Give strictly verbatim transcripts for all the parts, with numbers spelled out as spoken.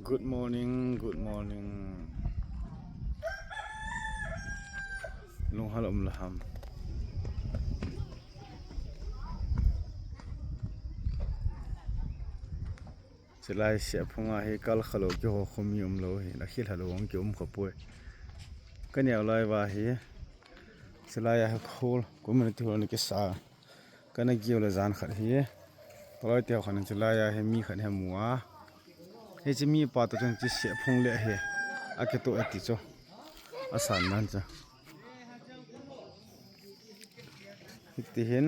Good morning, good morning. Lunghal um laham. Chilai Siaphung a hi kal khalou kiho khomi umlou hi, na khil halou ang ki um khapoi. Ka neo lai va hi. Chilai a hi khol, community hall ni kisa. Kana giu le jan khat hi. Paloi teo khan chilai a hi mi khat hi mu a. Hi chi mi pa to chun chi Siaphung le hi. A ke to a ti cho. A san nan cha. Hiti hin.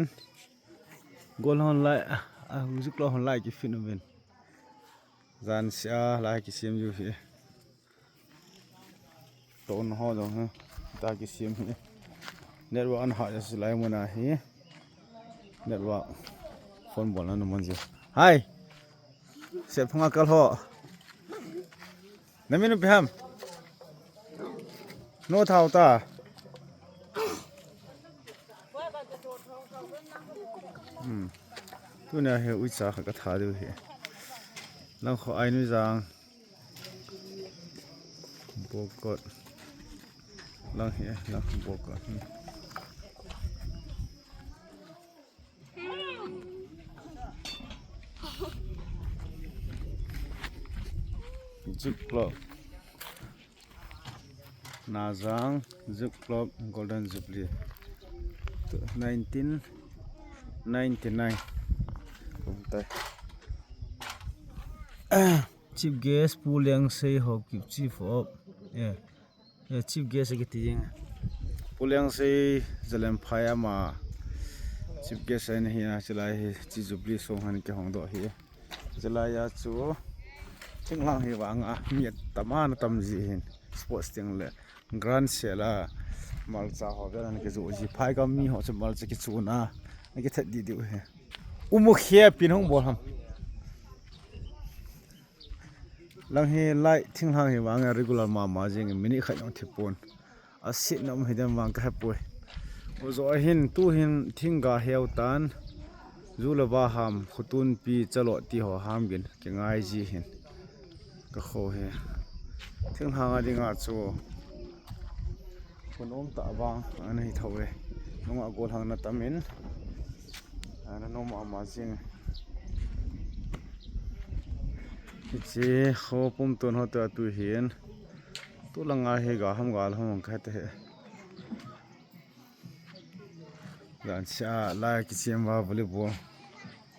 Gol hon lai, a, a, music lo hon lai ki fin uvin. Jan sia lai ki siam ju hi. To un ho jong hi. Ta ki siam hi. Network an ha ja si lai muna hi. Network. Phone bol na no man ji. Hai. Siaphung a kal ho. Na min u pi ham. No thau ta. Hmm. Tuna hi uicha kha ka tha diu hi. Lang kho ai nu jang. Bokot. Lang hi, lang bokot. Hmm. Zip Club. Najang Zip Club Golden Jubilee. Tu nineteen ninety-nine. Kum tai. Chief guest Pu Lengsei Haokip, Chief of, eh, eh, Chief guest a kiti jing. Pu Lengsei Zalemphai ama chief guest ahin hi a, chilai hi chi Jubilee song han kihong doh hi. Chilai a chu thinglhang hi vang a mi atam ana tam ji hin sports teng le grand sale a malcha ho vel ana kijoh ji, phai gam mi ho chu malcha kichuna ana kithat di diu hi. Umu khe pin hung bol ham. Lang hi lai thinglhang hi vang a regular mama jing, minute khat jong thi pon. A sit na um hi dem vang ka hepoi. U jo hin tu hin thingga heu tan. Ju le va ham, khutun pi chalot ti ho ham gin, ki ngai ji hin. Ka kho hi. Thinglhang a dinga chu. Kun um ta vang, ana hi tho e. Nunga gol hang na tamin. Ana nom ama jing. Hiche kho pum ton ho ta tu hin. Tu langa hi ga ham ga la ham ka ta he. Jan sia lai kichem va volleyball.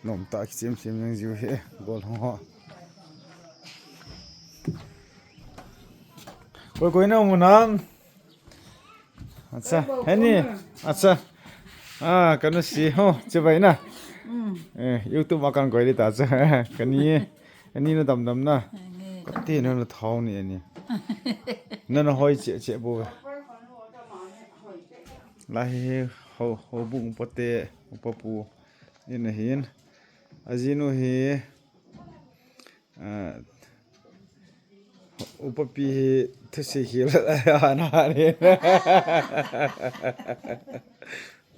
Nom ta kichem chem jeng jiu he gol ho. Koi koi na mu nam. Acha, heni. Acha. Ah, kanu si ho, chibai na. Eh, YouTube ma kan koi di ta cha. Kani. Ani na dam dam na. Kati na na thau ni ani. Na na hoi che che bo. La hi ho ho bu upa te, upa pu. Ina hin. Ajinu hi. Ah, upa pi hi thusei khel ana ni.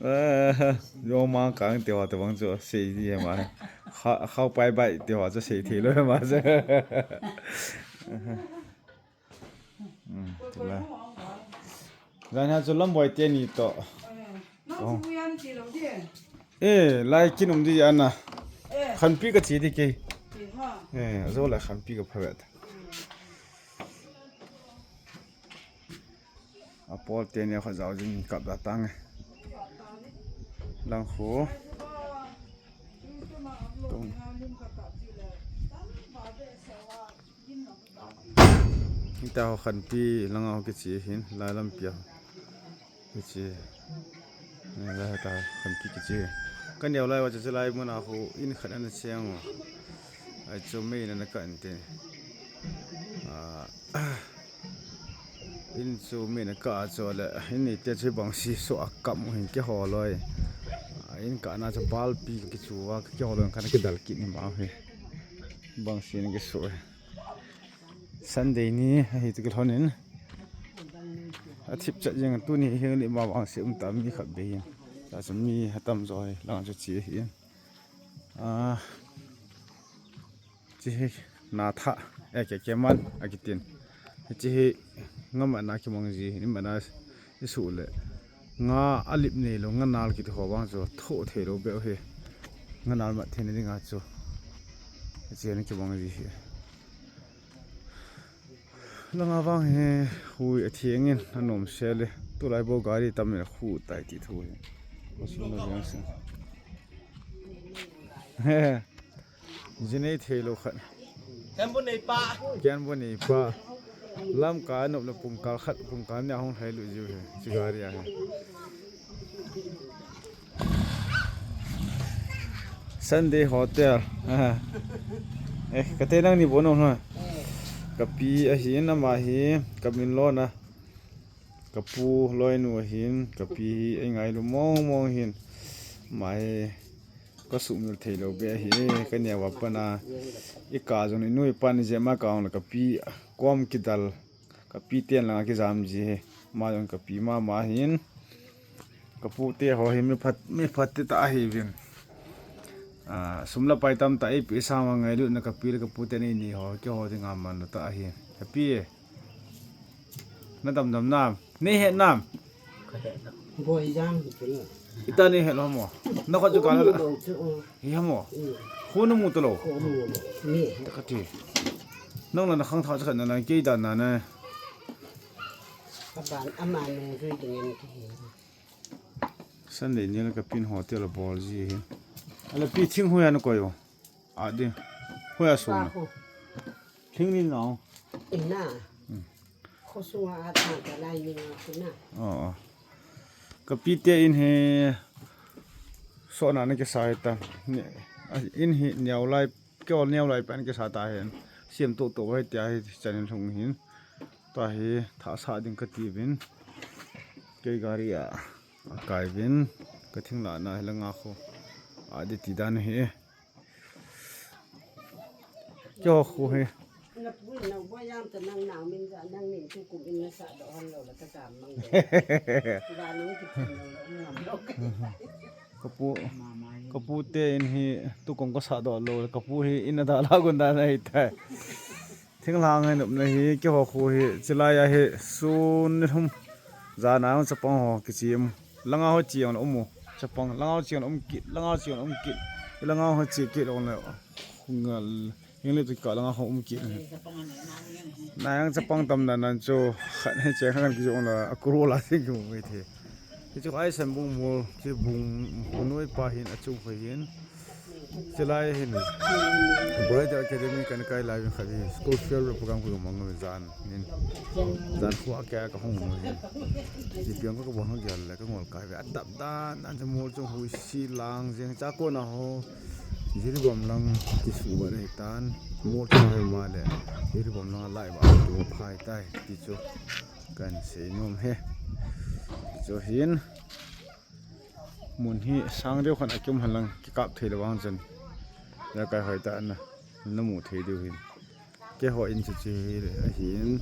Ah, yo ma kang te wa te bang chu sei di ma. Kha, khau pai bai te wa chu sei thei lo ma chu. Hmm, tila. Jan ha chu Lamboi te ni to. Oh. Eh, lai kin um di ana. Khanpi ka chi di ke. Eh, ajo la khanpi ka phavet. A pol te ne kho jao jing kap da tang e. Lang khu. Tung. Hita ho khanpi langa ho kichi hin, lai lampi a. Kichi. Lai hita khanpi kichi. Ka neo lai wa chu lai muna ho in khat ana cheng o. Ai chu mei na na ka ante. Ah, in chu mei na ka chu le, in ni te chu bang si so a kam hin ke ho loi. Ah, in ka na chu balpi kichu wa ke ho loi kan kidal kit ni ma he. Bang si ni kisu he. Sunday ni, ahi tu kilhonin. A thip chat jeng tuni hi ni ma bang se um ta mi khat be hin. Ta chu mi hatam jo hi, lang chu chi hi. Ah, chi hi na tha. Eh, ke, keman, akitin. Hiche hi, nga matna kimang ji, ni matna isu le. Nga alip nei lou, nga nal kiti ho vang chu, tho thei lou be hi. Nga nal mat thei ni dinga chu. Hiche ni kimang ji hi. Langa vang hi, hui atheng in, anom se le. Tulai bou gari tam in khu tai ti thu hi. Masuna vang se. He. Jinei thei lou khat. Kenbu nei pa. Kenbu nei pa. Lamkai nop le pungkal khat, pungkal ni ahung lhai lut jiu hi. Chigari a hi. Sunday Hotel. Ah. Eh, kate nangni bou nom ha. Kapi ahin ama hi, kamin lona. Kapu loinu ahin, kapi hi eingailu mong mong hin. Ama hi kasumil thei lou be ahi, kaneo a pat a. Ika jong inu ipan ijeh ma kahung le kapi kom kidal. Kapi ten langa kijam ji hi. Ama jong kapi mama hin. Kapute ho hi mi phat, mi phat tita ahiuvin. Ah, sum le pai tamtah eipeh sanga ngailutna kapi le kapute nei nei ho, keiho dinga manlu tah ahi. Kapi e. Nadam dam nam. Nei het nam. Boi jang hi chu na. Ita nei het lou mo. Nakho chu ka la. Boi chu, uh. Hi ha mo. Mm. Khu namu talou. Khu namu lou. Ni. Takati. Nang la nakhang tha cha khat na na kei dan na na. Aban ama nung jui ding en ki. Sunday ni la kapin hotel a bol ji hi. Ala pi thing hoiya nakoi o. Adi. Hoiya sung na. Thing ni nao. Ina. Hmm. Khosunga a thang ka lai ni nga kuna. Oh, oh. Kapite in hi sona na kisa hi ta. Ni, a, in hi niau lai, keo niau lai pan kisa ta hin. Siam to to vai tia hi chanin lhung hin. Ta hi tha sa ding kati vin. Kei gari a, akai vin. Ka thing la na hi la nga kho. Adi ti dan hi. Keiho khu hi. Na pu in na boi jam ta nang nang min ja nang min tu kum in na sa do han lo la ka jam mang de. Ba nung ki tin lo lo ngam lo. Kapu, kapute in hi tu kum ka sa do lo, kapu hi in a da la gun da na hi tai. Thinglhang hi nopna hi, keiho khu hi, chilai a hi, sun ni thum. Jana chapang ho kichim. Langa ho chiang la um u. Chapang, langa ho chiang la um kit, langa ho chiang la um kit. Langa ho chi kit ong le. Ngal, hing le tu ka langa ho um kit. Na yang chapang tam dan nan chu, khat he che khan kijong la, a kuro la thing ki mu mai the. Hichu Aisan bung mol, chi bung, bung noi pa hin, achung khoi hin. Chilai hin Bright Academy kan kai lai vin khat hi school farewell program khu mang jan nin jan khu a ka ka hung mo hin. Ji piang ka ka bang ha gel le ka ngol kai ve a dap dan an cha mol chung hui si lang jeng cha ko na ho. Jiribam lang ki su ba le tan mol chung hai ma le. Jiribam lang lai ba tu phai tai ti chu kan sei nom he. Chu hin. Mun hi sang deu khan a kium hen lang kikap thei le vang chan. Ya kai hoi ta na, na mu thei deu hin. Keiho in chu chi hi le ahin.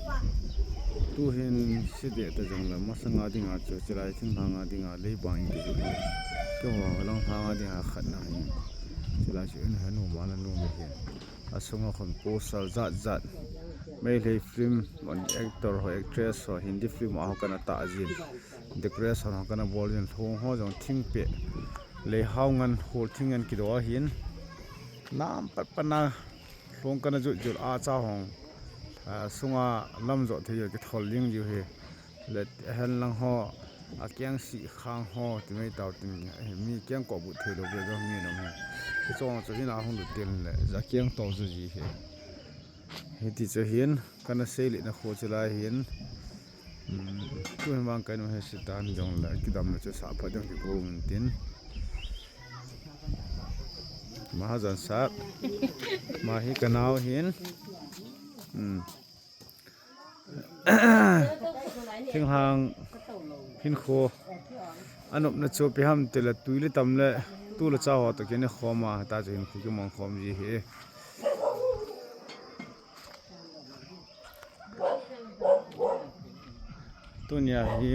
Tu hin si de ta jong la masanga dinga chu chilai thinglhanga dinga lei bang in ki chu. Keiho lang lhanga dinga khat na hin. Chilai chu in ha nu ma na nu mi hin. Asunga khun poster jat jat. Meitei film, actor ho, actress ho, Hindi film a ho kana ta jin. Decoration ho kana bol jin, lhong ho jong thingpeh. Leihao ngan, hol thing ngan kido ahin. Nam pat pat na lhong kana jut jut a cha hong. A sunga lam jo thei jo kithol ling jiu hi. Le hen lang ho, a kiang si khang ho, ti mai tau tin, eh, mi kiang ko bu thei lo ve jo mi nom hi. Ki chong chu hin a hung lut tin le, ja kiang to ju ji hi. Hiti chu hin, kana sei le na kho chu lai hin. Hmm, tu hin vang kai nu he sitan jong le, kidam le chu sa pha jong ki ko mun tin. Mahajan sap. Ma hi ka nau hin. Hmm. Thinglhang hinkho anopna chu ipi ham tile tui le tam le tu le cha ho toh kine khom a ta chu hinkho kimang khom ji hi. Tunia hi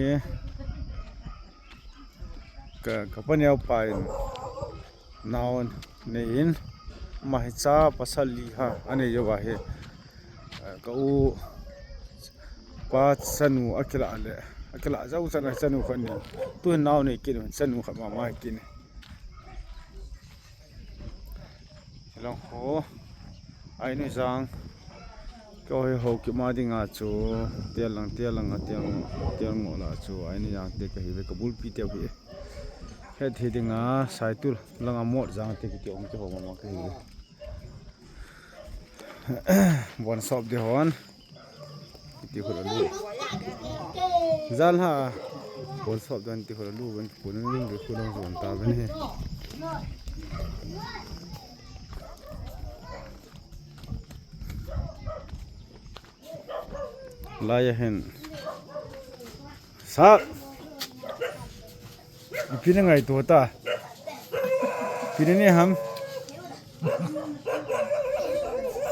ka, ka paneo pa in nao nei in ama hi cha pasal li ha anei jou ahi. Ka u pa chanu akila le, akila jau chana chanu khat ni. Tu nau ni kin chanu khat mama kin. Hello ho. Ai ni jang. Ko he ho ki ma dinga chu. Tia lang, tia lang, tia lang, tia lang la chu. Ai ni jang te ka hi ve ka bulpi te hi. He thi dinga sai tul langa mot jang te ki ong ki ho mama ka hi ve. Bon sop de hon. Ti khula lu. Jal ha. Bon sop dan ti khula lu ben kun ning de kun zon ta ben he. Lai a hin. Sa. Ipi na ngaito ta. Ipi na ni ham.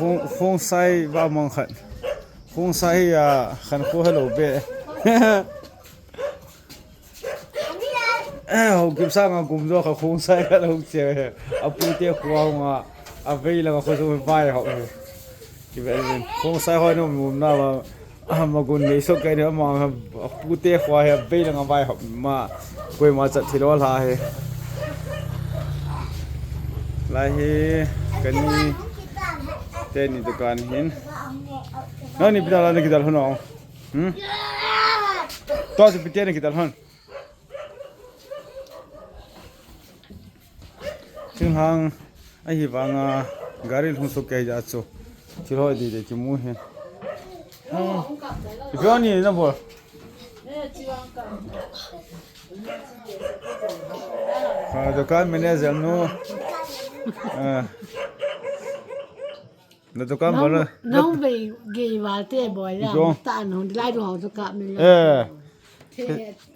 Khong, khong sai va mong khat. Khong sai a khan kho hello be. Eh, ho kim sa nga kum jo kha khong sai kha lo che. A pu te khua nga. A vei la nga kho so vai ho. Ki ve le. Khong sai ho no mum na ba. A, magun nei sok kai ni ama, a, pute khua hi a bei langa vai hop ma, koima chat thilo la hi. Lai hi, kani, teni dukan hin. Nani pina la ni kidal hon o. Hmm? To si pite ni kidal hon. Thinghang ahi vanga gari lhung suk kei ja chu. Thil hoi di de kimu hin. Hmm. Ipi ni na bol. Ah, dukan manager nu. Ah. Na dukan bol na. Nong bei gei wal te boi la. Jo. Ta nong lai du ho dukan min la. Eh.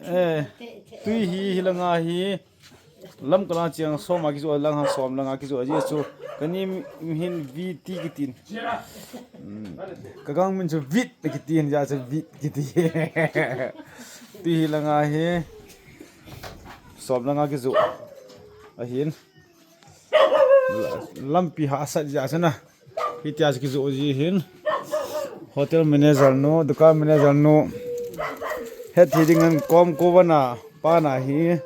Eh. Tui hi hi la nga hi. Lam kala chiang som a kizu lang ha som lang a kizu a ji chu. Kani hin V T kitin. Hmm. Ka gang min chu vit kitin ja chu vit kiti. Tui hi la nga hi. Som lang a kizu. Ahin. Lampi hahsat jeh a chun a, hitia chu kijoh ji hin. Hotel manager nu, dukan manager nu. Hethi ding an kom ko vana, pa na hi,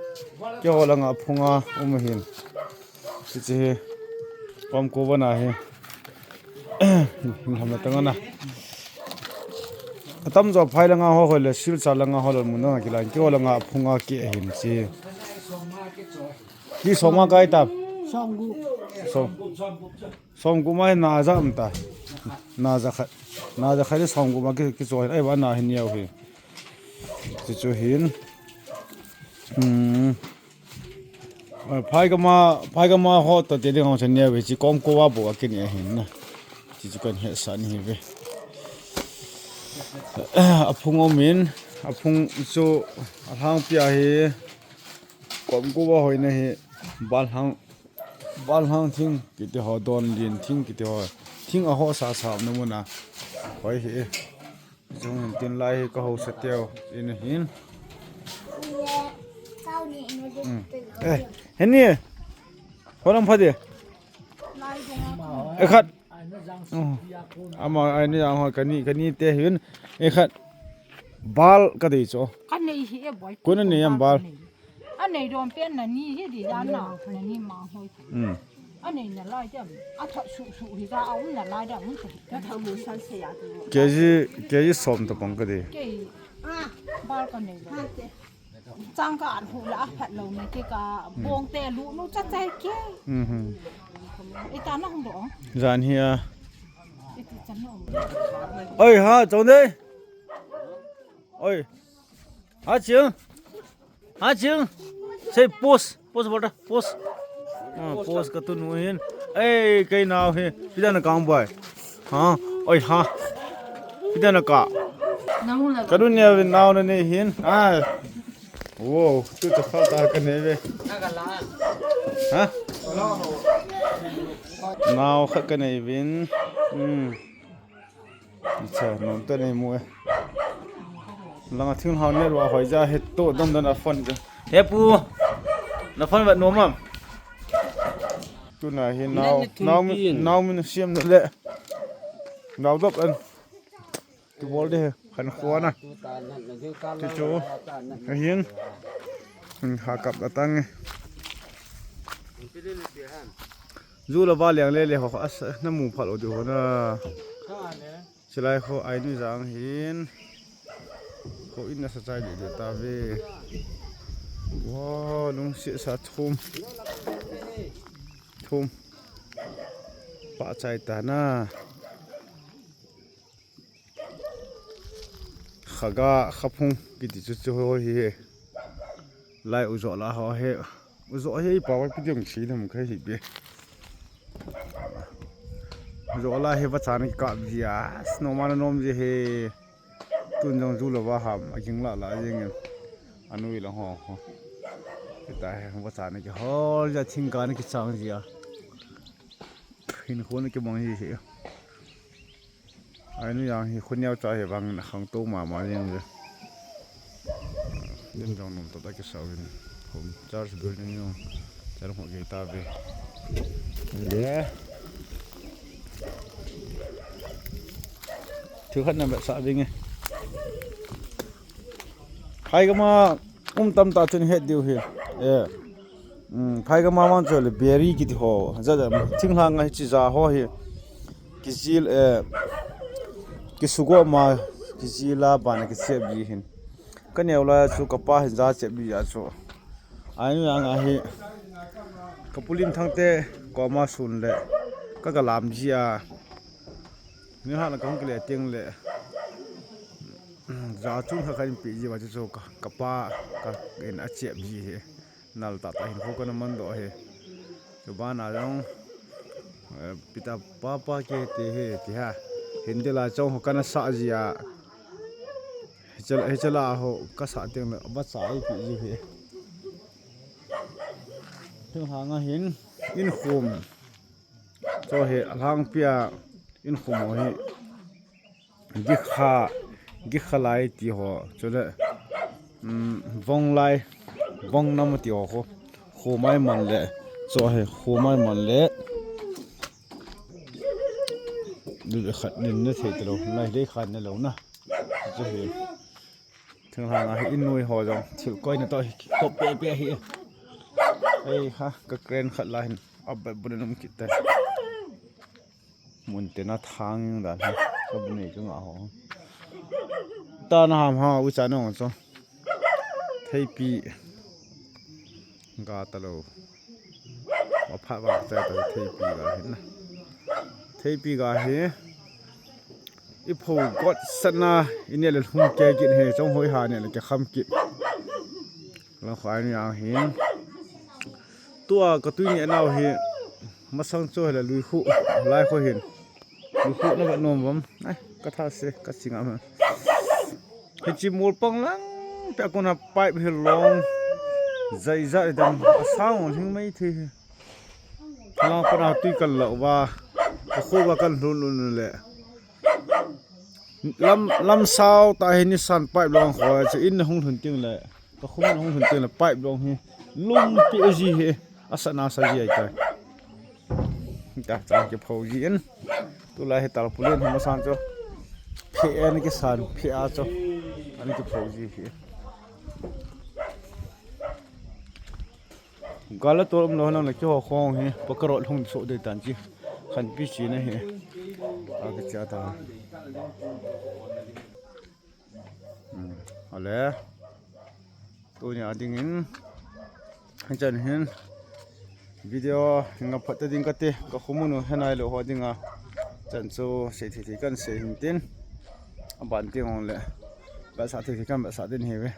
keiho langa phunga um hin. Hiche hi, kom ko vana hi. Hin ham na tang ana. Atam jo phai langa ho ho le, Silchar langa ho le, mun langa kilan, keiho langa phunga ke hin chi. Ki som nga kai tam? Som gup. Som. Som gup mai na ja um ta. Na ja khat. Na ja khat som gup ma ki, ki choi. Ai ba na hin niau hi. Chu chu hin. Hmm. Phai kama, phai kama ho to te ding hong chan niau hi chi kom ko wa bo a ki ni hin na. Chi chu kan he sa ni hi ve. A phung um in, a phung chu a hlang pia hi. Kom ko wa hoi na hi. Bal hang Bal hang thing kiti ho, don lin thing kiti ho. Thing a ho sa sa na mun a. Hoi hi. Jong tin lai hi ka ho sa teo in hin. Hmm. Eh, heni. Holam phadi. Eh, khat. Oh. Ama ai ni ang ho kani, kani te hin. Eh, khat. Bal ka dei cho. Ka nei hi e boi. Ko na nei am bal. A nei dom pen na ni hi di dan na, na ni ma hoi. Hmm. A nei na lai dem, a thot su su hi da, a um na lai dem, um te. Ka thang mu san se ya tu. K G, K G som to pang ka di. Ke, bal ka nei lo. Chang ka an hu la a phat lo ne ke ka, bong te lu nu cha chai ke. Hmm, hmm. Ita na hung do. Jan hi a. Ita chan na hung do. Oi ha, chong dei. Oi. Ha ching. Ha ching. Sei pose. Pose bol ta. Pose. Ah, pose ka tu nu hin. Ei, kei nau hi. Pida na kang bai. Ha. Oi ha. Pida na ka. Ka du ne nau na ne hin. Ah. Wow, tu ta phal ta ka ne ve. Ha? Nau kha ka ne vin. Hmm. Acha, nom ta nei mu e. Langa thing hau ne lua hoi ja he to dam dam a phone ja. He pu. Na phone va nom am. Tuna hi nau, nau min, nau min siam na le. Nau dop an. Kibol de, khan khuana. Ti chu, ahin. Hin ha kap la tang e. Ju la va liang le le ho, as, na mu phal o di ho na. Chilai kho Ainu jang hin. Kho in na sa chai de de ta ve. Wow, lungset sa thum. Thum. Pa chai ta na. Khaga, khaphung, kiti chu chu ho hi he. Lai u jo la ho he. U jo he pa wa kiti ong chi dam khai hi be. U jo la he va chan ki kap ji a. Snow man nom ji he. Tun jong ju la va ham, a ging la la jing em. Anui la ho ho. Kita he va chan ki hol ja thing ka ni ki chang ji a. Hin khon ki mong ji he. Ainu jang hi khun neo cha hi vang na khang to ma ma jeng ve. Din jong nom to ta ki sau hin. Home church building jong. Char ho ge ta ve. Le. Thu khat na ba sa ve nge. Hai ka ma um tam ta chun het diu hi. Eh. Um, phai ka ma man chu le berry kiti ho. Ja ja, thinglhang a hichi ja ho hi. Kijil, eh, kisugo ma, kijil a bana kichep ji hin. Ka neo la chu ka pa hin ja chep ji a chu. Ainu jang a hi. Ka pu Limthang te koma sun le. Ka ka lam ji a. Ni ha na ka hung kile ting le. Ja chun kha kha in pi ji wa chu chu ka, ka pa ka in a chep ji hi. Nal ta ta hin kho kana man doh he. Chu bana jong, eh, pita papa ke te he ti ha. Hindi la chong ho kana sa ji a. Hichal, hichala ho ka sa teng le ba sa ai pi ji he. Thinglhang a hin in khum. Chu hi alhangpia in khum ho hi. Gikha, gikha lai ti ho. Chule, um, vong lai, vong nam ti ho kho. Kho mai man le. Chu hi kho mai man le. Du khat nin na thei ta lo. Nai dei khat na lo na. Chu hi. Thinglhang a hi in nui ho jong. Thil koi na to hi. Kop pe pe hi. Ei ha, ka kren khat la hin. Abbe bun num kit ta. Mun te na thang dan hi. Ka bu nei ka nga ho. Ta na ham ha u cha nong cho. Theipi. Ga ta lo. Wa phat wa cha ta theipi ga hin na. Theipi ga hi. I pho got sana i ne le lhum ke kit he chong hoi ha ne le ke kham kit. Lang khoi ni ang hin. Tua ka tui nge nau hi. Masang chu hele lui khu, lai khu hin. Lui khu na va nom vam. Ai, ka tha se, ka singa ma. Hichi mol pang lang, pe kona pipe hi long. Zai zai dam, asang hing mai the hi. Lang kona tui kal la va. Ka khu va kal lhun lhun le. Lam, lam sao ta hi ni san pipe long khu chu in hung lhun ting le. Ka khum in hung lhun teng le pipe long hi. Lum pi a ji hi. A sa na sa ji ai tai. Ta chang ki pho ji in. Tu lai hi tarpaulin hi masan chu. Phe en ki san, phe a chu. An ki pho ji hi. Gala tor um lo nang le ki ho khong hi. Pa ka rot hung so de tan chi. Khan pi chi na hi. A ki cha ta. Hmm. Ale. Tunia dingin. Hichan hin. Video nga phat ta ding kate. Ka khumunu henai lo ho dinga. Chan chu sei thei thei kan sei hin tin. Aban ting ong le. Ba sa thei thei kan ba sa din hi ve.